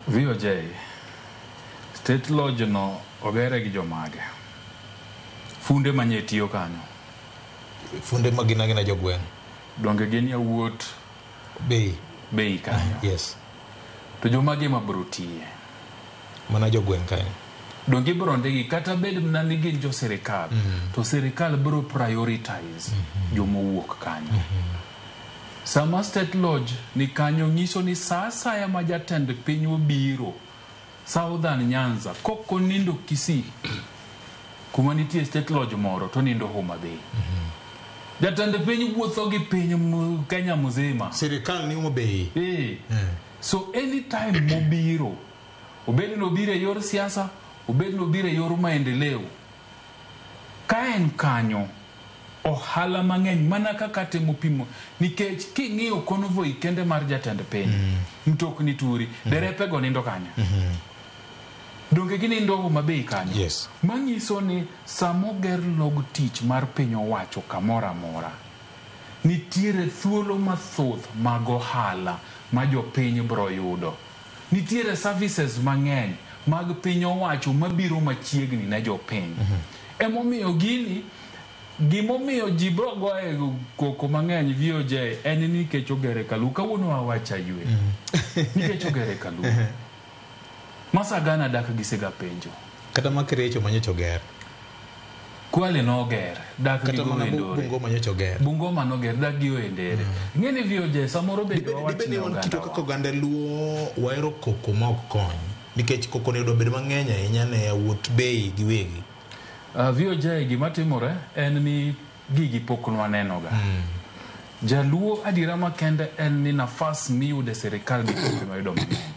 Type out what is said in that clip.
VOJ, State Lodge no ogere gi jomage? Funde manye tiyo kanyo? Funde ma gin agina jogweng'. Donge gin yawuot Bei. Bei kanyo? Yes. To jomage ma bro tiye? Mana jogweng' kanyo. Donge ibro ndigi kata bed mana ni gin jo sirikal, to sirikal bro prioritize jomowuok kanyo. Sama State Lodge ni kanyo nyiso ni sa asaya ma jatend piny obiro Southern Nyanza kok onindo Kisii kuma nitie State Lodge moro to onindo Homa Bay. Jatend piny wuotho gi piny Kenya mzima. Sirikal ni Homa Bay. Eh. So anytime mobiro, obed ni obiro e yor siasa, obed ni obiro e yor maendeleo, ka en kanyo, ohala mang'eny mana kaka temo pimo nikech king'iyo convoy kende mar jatend piny mtokni turi derepe go nindo kanye donge ginindo Homa Bay kanyo Yes. manyiso ni samoger log tich mar piny owacho kamoro amora nitiere thuolo mathoth mag ohala ma jopiny bro yudo nitiere services mang'eny mag piny owacho mabiro machiegni ne jopiny emomiyo gini gimomiyo ji bro goye koko mang'eny VOJ en ni nikech ogere Kaluo kawuono wawacha ywe nikech ogere Kaluo Masagana dak gisega penjo Kata ma Kericho manyocha oger. Kwale noger dak gi Kata mana Oendore Bungoma nyocha oger. Bungoma noger dak gi Oendere ing'e ni VOJ samoro bende wawach Dibed ni ne wan kitwa kaka ogandawa oganda Luo wahero koko ma ok kony. Nikech koko ni obedo mang'eny ahinya ne yawuot Bei giwegi. VOJ gima timore en ni gigi pok nwanenoga. Jaluo adiera makende en ni nafas miyudo e sirikal gi pok nwayudo mang'eny.